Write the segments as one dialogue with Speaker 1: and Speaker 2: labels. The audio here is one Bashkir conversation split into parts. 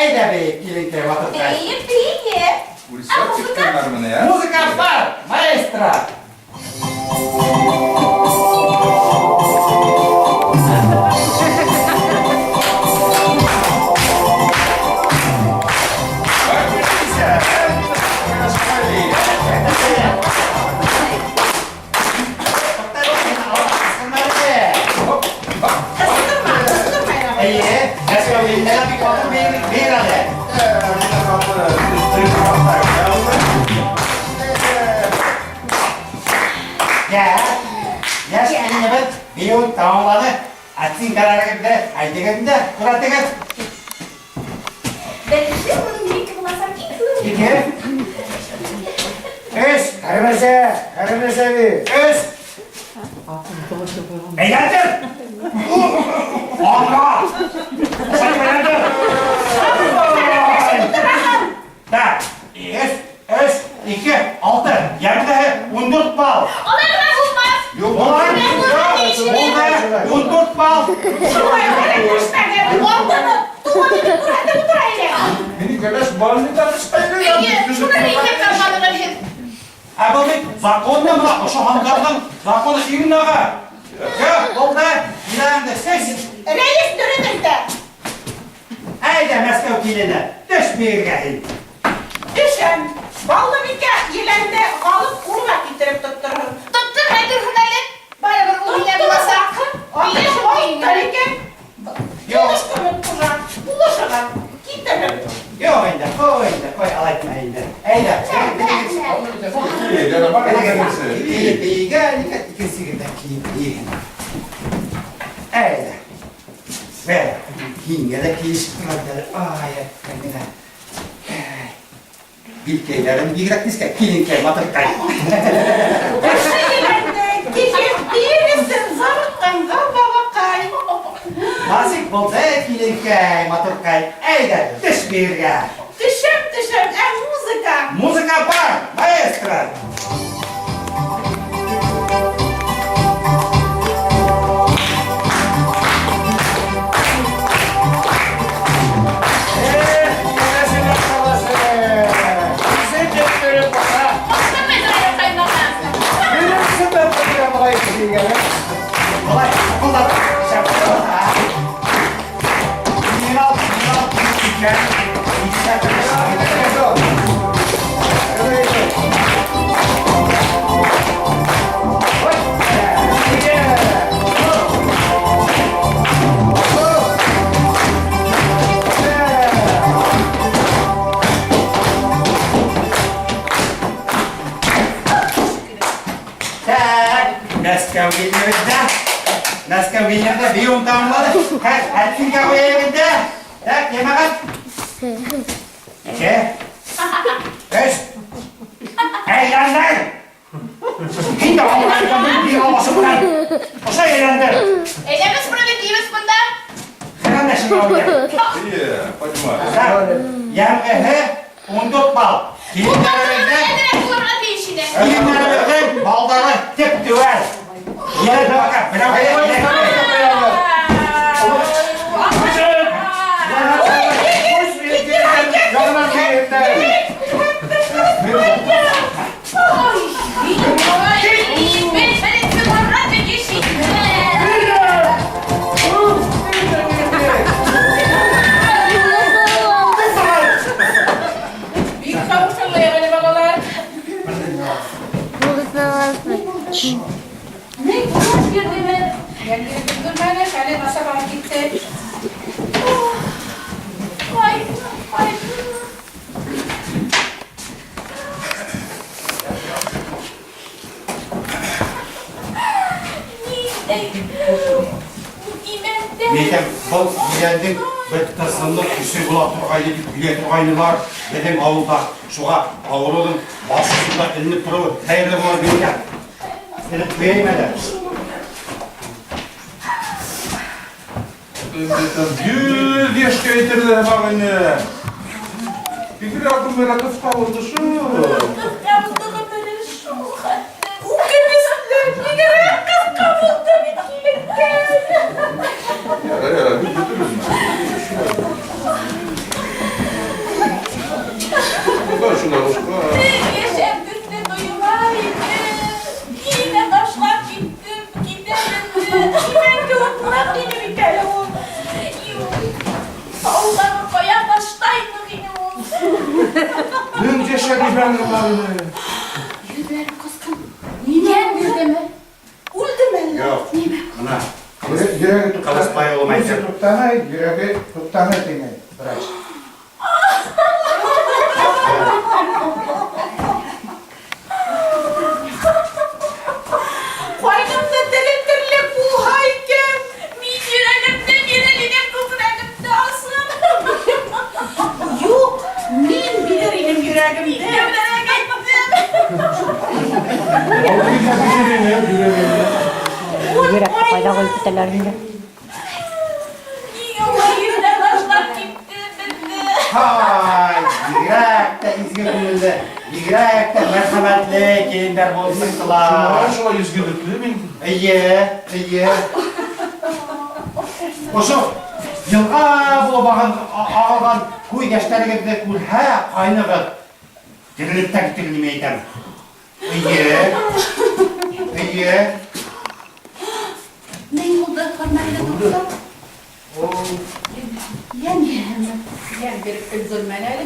Speaker 1: Әйҙә бейе, киленкәй, матуркай.
Speaker 2: Бейем, бейем.
Speaker 3: Үлсәп киткәннәр менә, ә?
Speaker 1: Музыка бар, маэстро! Эйе, Мәскәү илендә дә бик матур бейер әле. Йә, яшь киленебез биюен тәмамлады. Оценкаларыгызны әйтегез инде, күрәтегез.
Speaker 2: Беренче урын минеке буласак иң
Speaker 1: Ике. Өч.
Speaker 4: Хәрмәсә, хәрмәсә би.
Speaker 1: Өч. Әйләндер! Алга! Сән әйләндер! Так, өч, өч, ике, алты. Йәмдәһе 14 балл.
Speaker 2: Алай гына булмас.
Speaker 1: Юк, болай. Булды, 14 балл.
Speaker 2: Шулай төшмәгән. Алтыны туган дип күрһәтеп утыра иде.
Speaker 3: Мине кәләш больницадан төшкәйне.
Speaker 2: Әйе, шуны әйтеп тормадыгыз һеҙ.
Speaker 1: Ә был бит законны мына ошо һандарҙың законы иң ныгы. Юк, булды. Инде сез.
Speaker 2: Рәйес дөрөҫ әйтә.
Speaker 1: Әйҙә, Мәскәү килене, төш бейергә һин.
Speaker 5: Төшәм. Баллыбикә еләнде алып ҡулға килтереп тотторһон.
Speaker 2: Тоттормай торһон әле. Барыбер ул минә буласаҡ.
Speaker 5: Ай, икән.
Speaker 1: Юк.
Speaker 5: Булышҡымын ҡужа. Булышығыҙ. Китерһен.
Speaker 1: Юк инде, ҡуй инде, ҡуй, алайтма инде. Әйҙә. Бейегә, икенсе ерҙә кейеп бейеген. Әйҙә. Бә, һиңә лә килешеп тора әле. Ай, әттәңгенә. Билкәйләрем бигерәк нескә, киленкәй, матуркай.
Speaker 5: Ошо еләнде кейеп бирерһең зарыҡҡанға балаҡай.
Speaker 1: Насип булды, киленкәй, матуркай. Әйҙә, төш бейергә.
Speaker 5: Төшәм, төшәм, ә музыка?
Speaker 1: Музыка бар, маэстро.
Speaker 4: Эх, кәләшенең баласы. Үзе теттереп бака.
Speaker 2: Ҡыстырмай тора ҡаймаға.
Speaker 4: Беренсе мәртәбә болай килгәне.
Speaker 1: Болай, ҡулдар. Шәп. Минал, минал, икән. Ике. Так, Мәскәү киленебеҙ. Мәскәү киленебеҙ бейеүен тамамланы. Хәҙер оценка ҡуяйыҡ инде. Так, йәмәғәт. Ике. Өс. Әйләндер. Һин дә алған менән. Ошо әйләндер.
Speaker 2: Әйҙәгеҙ справедливость бында.
Speaker 1: Хәрәмләшеп
Speaker 3: Ие, понимаю.
Speaker 1: Так, йәмғеһе 14 балл. Килендәребеҙҙең
Speaker 2: Әҙерәк булырға тейеш ине.
Speaker 1: Килендәребеҙҙең балдары теп теүәл. Йәне бака, берәү.
Speaker 4: Янынан килгәндә.
Speaker 2: Бер беренсе булырға тейеш ине.
Speaker 5: Бик хәүефле әле балалар. Мин киңәш бирҙем. Йәнгереп өлгөрмәне, хәле насарланып китте.
Speaker 2: Ай, ай. Ниндәй имәндә.
Speaker 1: Әйтәм, был еләндең бер тылсымлы көсө була торғайны тип һөйләй торғайнылар беҙҙең ауылда. Шуға ауырыуҙың баш осонда эленеп тороуы хәйерле булыр микән? Элеп ҡуяйым әле.
Speaker 3: 100 йәшкә етерҙәр һымаҡ ине. Бигерәк ғүмере ҡыҫҡа булды шул.
Speaker 2: Ҡыҫҡа булды ғүмере шул хәтле. Үкенесле, бигерәк ҡыҫҡа булды бит киленкәй.
Speaker 3: Ярай, ярай, бөтөрөрмө? шунда бушка.
Speaker 2: Мең йәшәм төҫлө тойола ине. Ниңә ташлап киттем, китәм инде. Имән кеүек ныҡ ине бит әле ул. Юк, тауҙағы ҡая таштай ныҡ ине ул.
Speaker 3: Мең йәшәр имән бар ине.
Speaker 5: Йөҙҙәре ҡасҡан. Йән бирҙеме?
Speaker 2: Үлдеме әллә?
Speaker 1: Юҡ. Мына.
Speaker 4: Йөрәге туҡтаны.
Speaker 1: Ҡылысбай улым әйтер.
Speaker 4: Туҡтаны, йөрәге туҡтаны тине врач.
Speaker 2: Ҡайнымды терелтерлек булһа икән, мин йөрәгемде бирер инем, күкрәгемде асып.
Speaker 6: Юҡ, мин бирер инем йөрәгемде.
Speaker 2: Кемдәргә әйттем?
Speaker 7: Йөрәкте ҡайҙа ҡуйып китәләр инде.
Speaker 2: Ниңә улай ерҙә ташлап китте беҙҙе?
Speaker 1: Һай, бигерәк тә изге күңелле, бигерәк тә мәрхәмәтле килендәр булып сыҡтылар.
Speaker 3: Шуңа шулай изгелекле мин.
Speaker 1: Эйе, эйе. Ошо йылға булып ағылған күҙ йәштәрегеҙҙе күрһә, ҡайнығыҙ терелеп тә китер, нимә әйтәм. Эйе, эйе.
Speaker 6: Ни булды, хөрмәтле доктор? Йән бирҙеме?
Speaker 5: Йән биреп өлгөрмәне әле.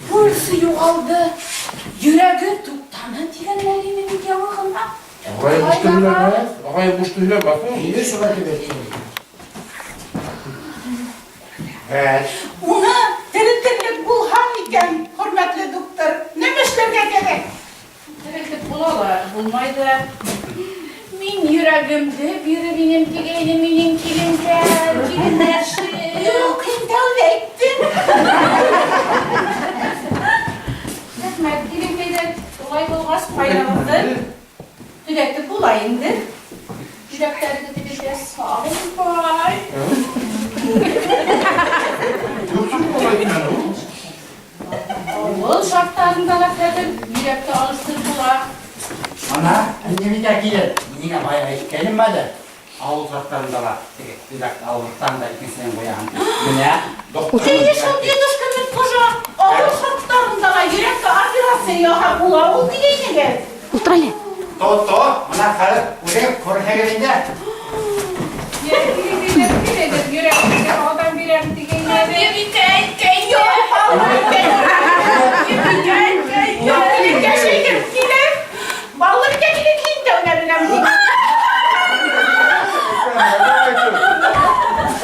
Speaker 6: Пульсы юғалды, йөрәге туҡтаны тигәндәр ине бит яңы ғына.
Speaker 3: Ағай бушты һөйләмә. Ағай бушты һөйләмә.
Speaker 4: Эйе, шулай тип әйтте.
Speaker 1: Вәт.
Speaker 6: Уны терелтерлек булһа икән, хөрмәтле доктор, нимә эшләргә кәрәк?
Speaker 5: Терелтеп була ла, булмай ҙа. Мин йөрәгемде бирер инем тигәйне минең килендәр, килендәшем.
Speaker 6: Юҡ, һин тәүҙә әйттең.
Speaker 5: Рәхмәт, киленкәйҙәр. Улай булғас, ҡайнығыҙҙы төҙәтеп була инде. Йөрәктәрегеҙ тип әйтә, Сағынбай.
Speaker 3: Юҡ, юҡ, улай итмәне ул.
Speaker 5: Ауыл шарттарында ла хәҙер йөрәкте алыштырып була.
Speaker 1: Ана, нимә килер? Ниңә бая әйткәнем әле? Ауыл шарттарында ла теге йөрәкте алыштан да икенсеһен ҡуяһың. Менә доктор.
Speaker 6: Эйе шул, дедушка Мөтҡужа, ауыл шарттарында ла йөрәккә операция яһап була ул тигәйнегеҙ.
Speaker 7: Ултыр әле.
Speaker 1: То, мына хәҙер үҙегеҙ күрһәгеҙ инде.
Speaker 5: Йә, киленкәйҙәр, килегеҙ, йөрәкте алдан бирәм тигәйнегеҙ.
Speaker 2: Ебикә әйткән юҡ, Ебикә әйткән юҡ.
Speaker 6: Килен, килен. Баллыбикә килен, һин тәүҙә беләм.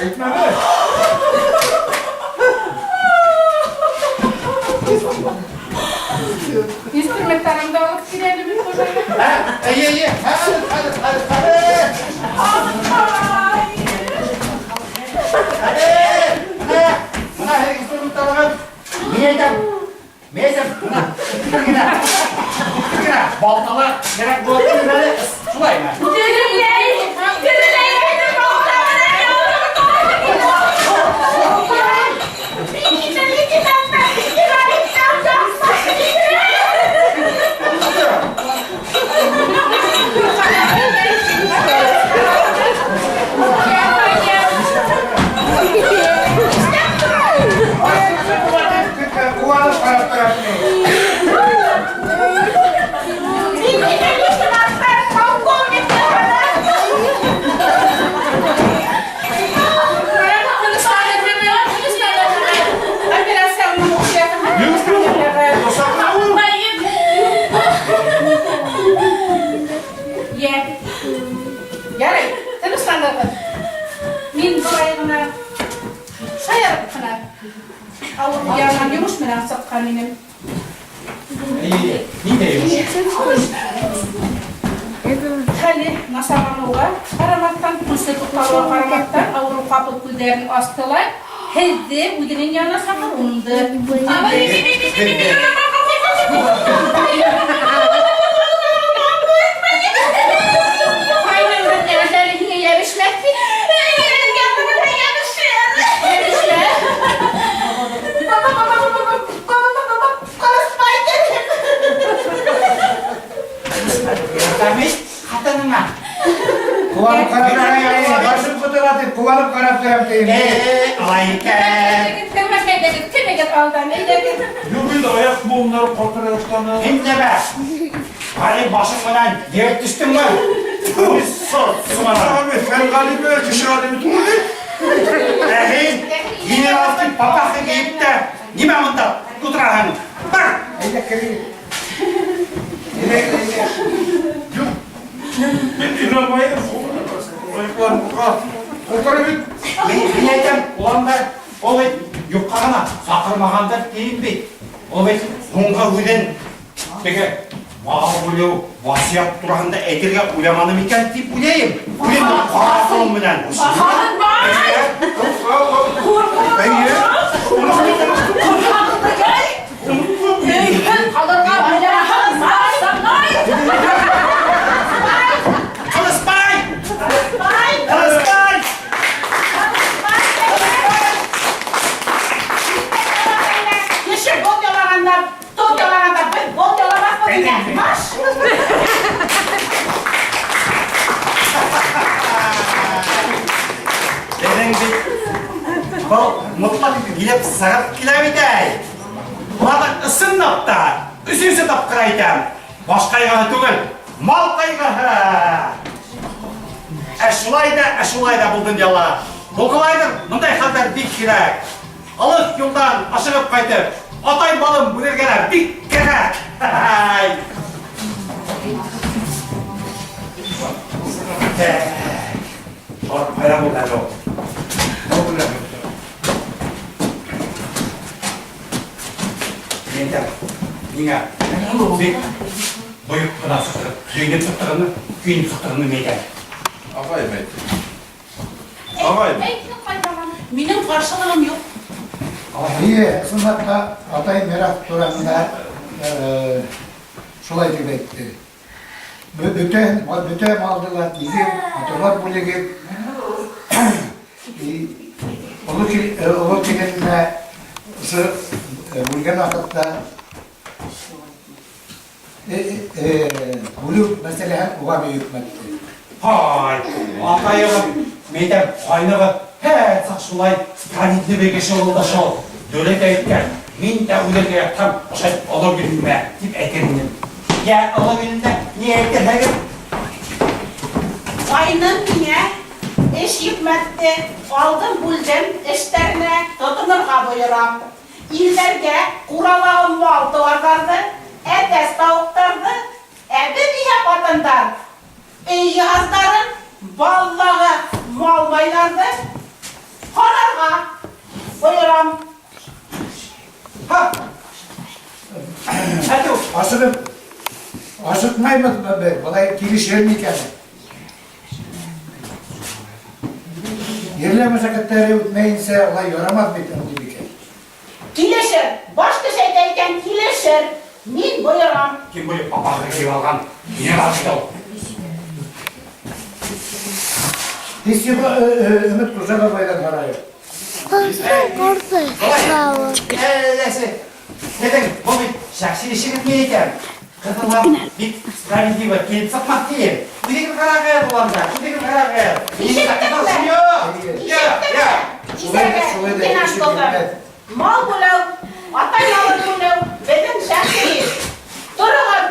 Speaker 3: Әйтмәне.
Speaker 5: Инструменттарыңды алып кил әле, Мөтҡужа.
Speaker 1: Ә, эйе, эйе, хәҙер, хәҙер, хәҙер, хәҙер.
Speaker 2: Ай.
Speaker 1: Хәҙер. Менә, мына һеҙ инструменттарығыҙ. Мин әйтәм, мин әйтәм, мына, үткер генә, үткер генә. Балталар кәрәк була түгел әле, шулаймы?
Speaker 2: Тереләй, тереләй, минең балта менән Мин лейтенант, лейтенант,
Speaker 4: Ҡыуанып ҡарап торам мин.
Speaker 6: Мин лейтенант, полковник.
Speaker 5: Операцияны
Speaker 3: Юҡ, юҡ.
Speaker 2: Байым.
Speaker 5: Йә. Ярай, тынысланығыҙ. Мин былай ғына шаярып ҡына ауыл янынан йомош менән сыҡҡан инем.
Speaker 1: Эйе, ниндәй йомош?
Speaker 5: Хәле насарланыуға ҡарамаҫтан, пульсы туҡталыуға ҡарамаҫтан, ауырыу ҡапыл күҙҙәрен асты ла, һеҙҙе үҙенең янына саҡырыуымды. Ҡайныңдың әжәле һиңә йәбешмәҫ бит. Йәбешмәҫ.
Speaker 6: Ҡылысбай тинем.
Speaker 1: Ярҙам ит ҡатыныңа.
Speaker 4: Ҡыуанып ҡарап торам, башым ҡотора тип, ҡыуанып ҡарап торам ти. Әйе.
Speaker 1: Алай икән.
Speaker 5: Әйдәгез, кемегез алдан, әйдәгез.
Speaker 3: Юк инде, аяк буыннары калтырый башлады.
Speaker 1: Һин нәмә? Ғали башың менән ер төштөңмө? Сор, сумана.
Speaker 3: Abi, фән галиме, кеше галиме түгел бит.
Speaker 1: Ә һин генералский папаха кейеп тә, нимә монда тутыраһың? Бар!
Speaker 4: Әйдә керик. Әйдә, әйдә.
Speaker 3: Юк. Мин инанмайым. Аякларым курка. Калтырый бит.
Speaker 1: Мин әйтәм, уландар, ул бит юҡҡа ғына саҡырмағандар тием бит. Ул бит һуңғы һүҙен теге мал бүлеү, васыят тураһында әйтергә уйламаны микән тип уйлайым. Үҙемдең ҡара аҡылым менән.
Speaker 3: Әйе.
Speaker 5: Ҡалырға уйлаһаң, санай.
Speaker 1: Ҡылысбай! Ҡылысбай!
Speaker 6: Кеше бот ялағандар, тот ялағандар, беҙ бот яламаҫбыҙ икән. Марш!
Speaker 1: Беҙҙең бит был мотлаҡ килеп сығып килә бит әй. Уларҙың ысынлап та өсөнсө тапҡыр әйтәм. Баш ҡайғыһы түгел, мал ҡайғыһы. Ә шулай да, ә шулай да был донъяла. Булғылайҙыр, бындай хәлдәр бик һирәк. Алыҫ юлдан ашығып ҡайтып, атай малын бүлергә лә бик кәрәк. Һай. Так. Улар ҡайҙа булды әле ул? Мин әйтәм, миңә бик бойоҡ ҡына сыҡтырып, һөйөнөп сыҡтығымды, көйөнөп сыҡтығымды мин әйтәм.
Speaker 3: Ағайым әйтте. Ағайым.
Speaker 5: Әйтһен ҡайҙаған.
Speaker 6: Минең ҡаршылығым юҡ.
Speaker 4: Әйе, ысынлап та атай мираҫ тураһында шулай тип әйтте. Бөтә бөтә малды ла тигеҙ, матурлап бүлегеҙ. И оло оло килененә ошо бүлгән ваҡытта бүлеү мәсьәләһен уға йөкмәтте.
Speaker 1: Һай, атайығыҙ, мин әйтәм, ҡайнығыҙ һәр саҡ шулай справедливый кеше булды шул. Дәүләт әйткән, мин дә үлергә ятһам, ошо оло киленемә тип әйтер инем. Йә, оло килененә ни әйтерһегеҙ?
Speaker 6: Ҡайным миңә эш йөкмәтте, алдым бүлдем, эштәренә тотонорға бойорам. Ирҙәргә ҡуралағы мал тыуарҙарҙы, әтәс тауыҡтарҙы, ә беҙ иһә ҡатындар өй йыһаздарын, баллағы мал байларҙы ҡарарға бойорам.
Speaker 1: Һа! Әтеү,
Speaker 4: Ашығып, ашыҡмайбыҙмы беҙ? Былай килешер микән? Ерләү мәшәҡәттәре үтмәйенсә, улай ярамаҫ бит инде микән?
Speaker 6: Килешер, баш кеше әйтә икән, килешер. Мин бойорам.
Speaker 1: Кем бойоҡ папаха кейеп алған? Генерал бит ул.
Speaker 4: Һис юғы Өмөт Ҡужа бабайҙан һорайыҡ.
Speaker 1: Әләсе, беҙҙең был бит шәхси эшегеҙ ни икән? Ҡыҙыллап бик справедливо килеп сыҡмаҫ тием. Үҙегеҙ ҡарағыҙ, уландар, үҙегеҙ ҡарағыҙ.
Speaker 6: Ишеттеңме?
Speaker 1: Юҡ, юҡ.
Speaker 6: Ишеттеңме?
Speaker 4: Шулай да
Speaker 6: Лейтенант
Speaker 4: кеше
Speaker 6: Долган.
Speaker 4: килмәҫ.
Speaker 6: Мал бүлеү, атай малын бүлеү, беҙҙең шәхси эш. Тороғоҙ,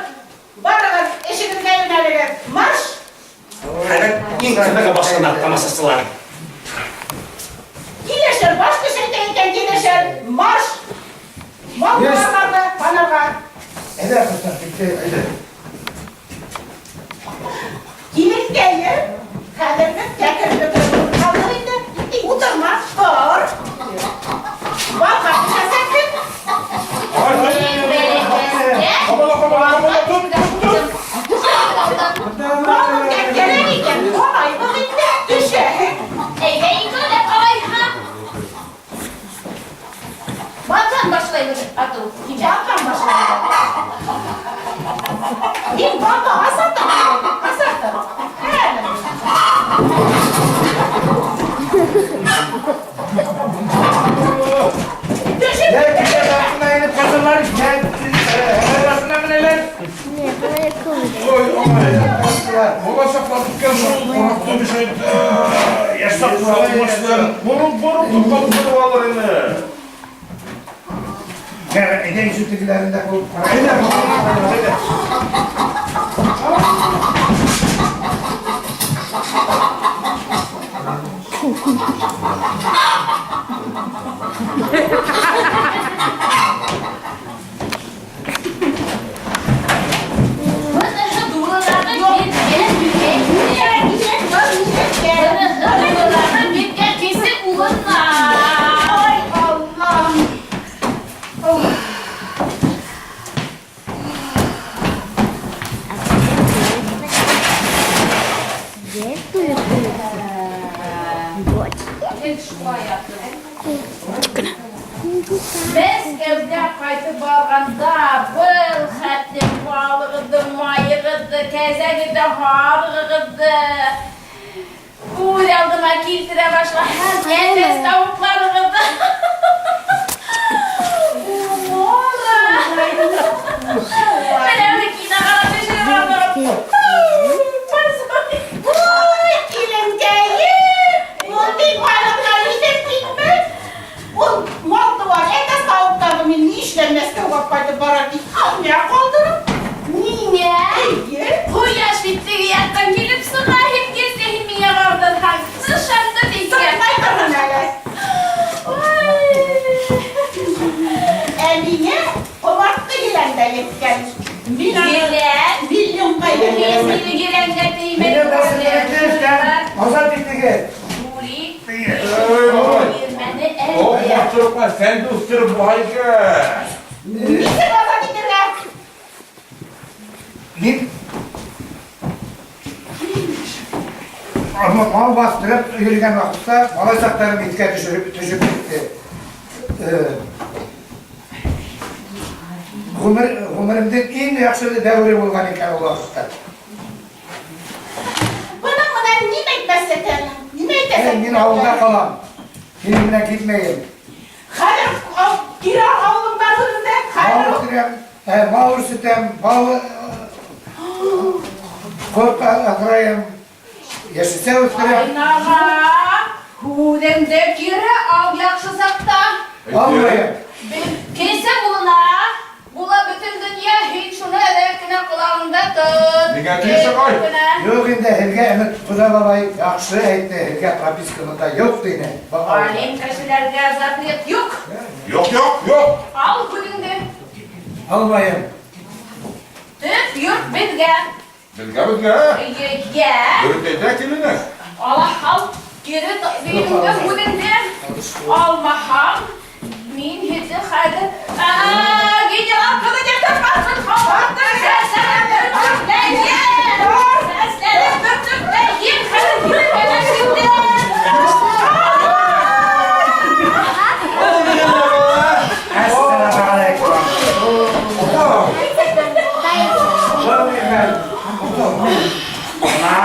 Speaker 6: барығыҙ, эшегеҙгә йүнәлегеҙ. Марш!
Speaker 1: Хәҙер иң ҡыҙығы башлана, тамашасылар.
Speaker 6: Килешер, баш кеше әйтә икән, килешер. Марш! Мал
Speaker 4: Yes.
Speaker 6: туарҙарҙы танырға.
Speaker 4: Әйҙә, ҡыҙҙар, китте, әйҙә.
Speaker 6: Киленкәйем, хәҙер беҙ кәкре бөкрө булып ҡалдыҡ инде. Ултырма, тор. Балға төшәсәкһең.
Speaker 3: Ҡабала, ҡабала, ҡабала, тот, тот, тот.
Speaker 6: Малың кәрәк икән, ҡарайбыҙ инде, төшәһең.
Speaker 2: Әйҙә икәүләп алайһа.
Speaker 5: Балдан башлайбыҙ атыу.
Speaker 6: Балдан башлайбыҙ. Һин балды асатың, асатың. Әле. Төшөп
Speaker 4: Йә, китә, артына инеп ҡасалар, йә, арасына менәләр. Ой, ой. бастылар.
Speaker 3: Бала чаклар үткән шул, курыкты бит инде. Яшь чаклар уңышлы. Борын борын тоткан булып алыр иде.
Speaker 4: Әйдә ишек тегеләрендә булып кара.
Speaker 3: Әйдә, әйдә.
Speaker 2: Монысы дурырагы киткән Монысы дурырагы киткән кесе улына.
Speaker 6: Ай, Аллам!
Speaker 5: Мәскәүгә кайтып барганда был хәтле балыгыды, маегыды, кәзәгеде, һарыгыды күҙ алдыма килтерә башлаһам, әтәс тавыҡларығыҙҙы. Умора. Менә киноға ла төшөрөп алдым.
Speaker 6: Ой, киленкәем! Мондый байлыкка нитеп китмәс? Ул мал-туар, әтәс тавыкларны мин нишләп Мәскәүгә кайтып барам дип алмый калдырып?
Speaker 2: Ниңә?
Speaker 6: Әйе.
Speaker 2: Ҡояш бит теге яҡтан килеп сыға, һин килсә, һин миңә ҡалдырһаң. Ышандым икән.
Speaker 6: Сыҡмай торһон әле.
Speaker 2: Ой.
Speaker 6: Ә миңә ҡомартҡы елән дә еткән. Мин аны
Speaker 2: Елән?
Speaker 6: миллионға
Speaker 2: Мин
Speaker 6: елән.
Speaker 2: һине еләнгә теймәйем.
Speaker 4: Мине басып Азат итегеҙ.
Speaker 2: Нури,
Speaker 3: Эй, бабай.
Speaker 2: бирмәне
Speaker 3: О,
Speaker 2: әле.
Speaker 3: матурлыкка сән дә үстереп була икән.
Speaker 6: Нисек азат итергә?
Speaker 4: Мин мал бастырып йөрөгән ваҡытта бала саҡтарым иҫкә төшөрөп төшөп китте. Ғүмер ғүмеремдең иң яҡшы дәүере булған икән ул ваҡытта.
Speaker 6: Бының менән нимә әйтмәҫ Нимә әйтәсең?
Speaker 4: Мин ауылда ҡалам. Һинең менән китмәйем.
Speaker 6: Хәҙер кире ауылыңда үҙеңдә.
Speaker 4: Мал
Speaker 6: Хәҙер
Speaker 4: үҫтерәм, мал үрсетәм, мал ҡорт аҫрайым, йәшелсә үҫтерәм.
Speaker 5: Айнаға, һүҙеңде кире ал яҡшы саҡта.
Speaker 4: Алмайым.
Speaker 5: Кесе улына, була бөтөн донъя, һин шуны әҙерәк кенә ҡолағыңда тот.
Speaker 3: Миңә тейешә ҡуй.
Speaker 5: Кенә.
Speaker 4: Юҡ инде һеҙгә Өмөт Ҡоҙа бабай яҡшы әйтте, һеҙгә прописканы юҡ тине.
Speaker 5: Ғалим кешеләргә запрет юҡ.
Speaker 3: Юҡ, юҡ, юҡ.
Speaker 5: Ал һүҙеңде.
Speaker 4: Алмайым.
Speaker 5: Төп йорт беҙгә.
Speaker 3: Беҙгә, беҙгә.
Speaker 5: Йә.
Speaker 3: Дөрөҫ әйтә киленең.
Speaker 5: Ала ҡал, кире биреңде һүҙеңде. Алмаһаң, мин һеҙҙе хәҙер генерал ҡыҙы тип тапҡанһың. Сәсләрен бөртөкләйем. Сәсләрен бөртөкләйем. Хәҙер килеп
Speaker 4: Әссәләмү ғәләйкүм. Был икән.
Speaker 1: Бына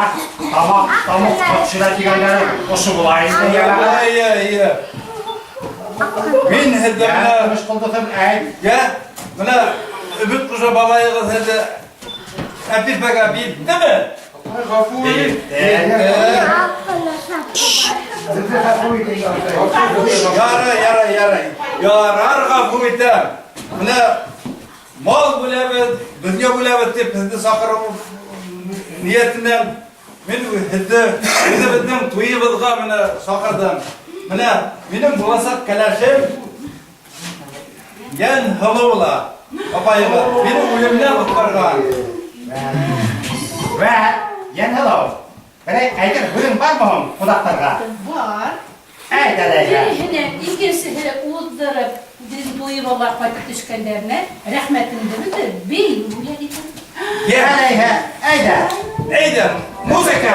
Speaker 1: тамаҡ тамаҡ төшөрә тигәндәре ошо була инде.
Speaker 3: Әйе, әйе. Мин һеҙҙе
Speaker 1: Йә,
Speaker 3: менә
Speaker 1: көмөш ҡолдоҫом, әйт.
Speaker 3: Йә, менә Өмөт Ҡужа бабайығыҙ һеҙҙе Әпипәгә бирҙеме? Ғәфү ит.
Speaker 4: Һеҙҙе ғәфү итегеҙ.
Speaker 3: Ярай, ярай, ярай. Ярар, ғәфү итәм. Менә мал бүләбеҙ, донъя бүләбеҙ тип һеҙҙе саҡырыу ниәтенән мин һеҙҙе үҙебеҙҙең туйыбыҙға менә саҡырҙым. Менә минең буласаҡ кәләшем Йән һылыу була. Апайығыҙ мине үлемдән ҡотҡарған.
Speaker 1: Вә, Йән һылыу. Берәй әйтер һүҙең бармы һуң ҡунаҡтарға?
Speaker 5: Бар.
Speaker 1: Әйт әле.
Speaker 5: Береһенә, икенсеһе уҙҙырып, беҙ туйыбыҙға ҡайтып төшкәндәренә рәхмәтемде белдереп, бейеү бүләк итәм.
Speaker 3: Йә,
Speaker 1: Әйҙә, әйҙә.
Speaker 3: әйҙә, музыка!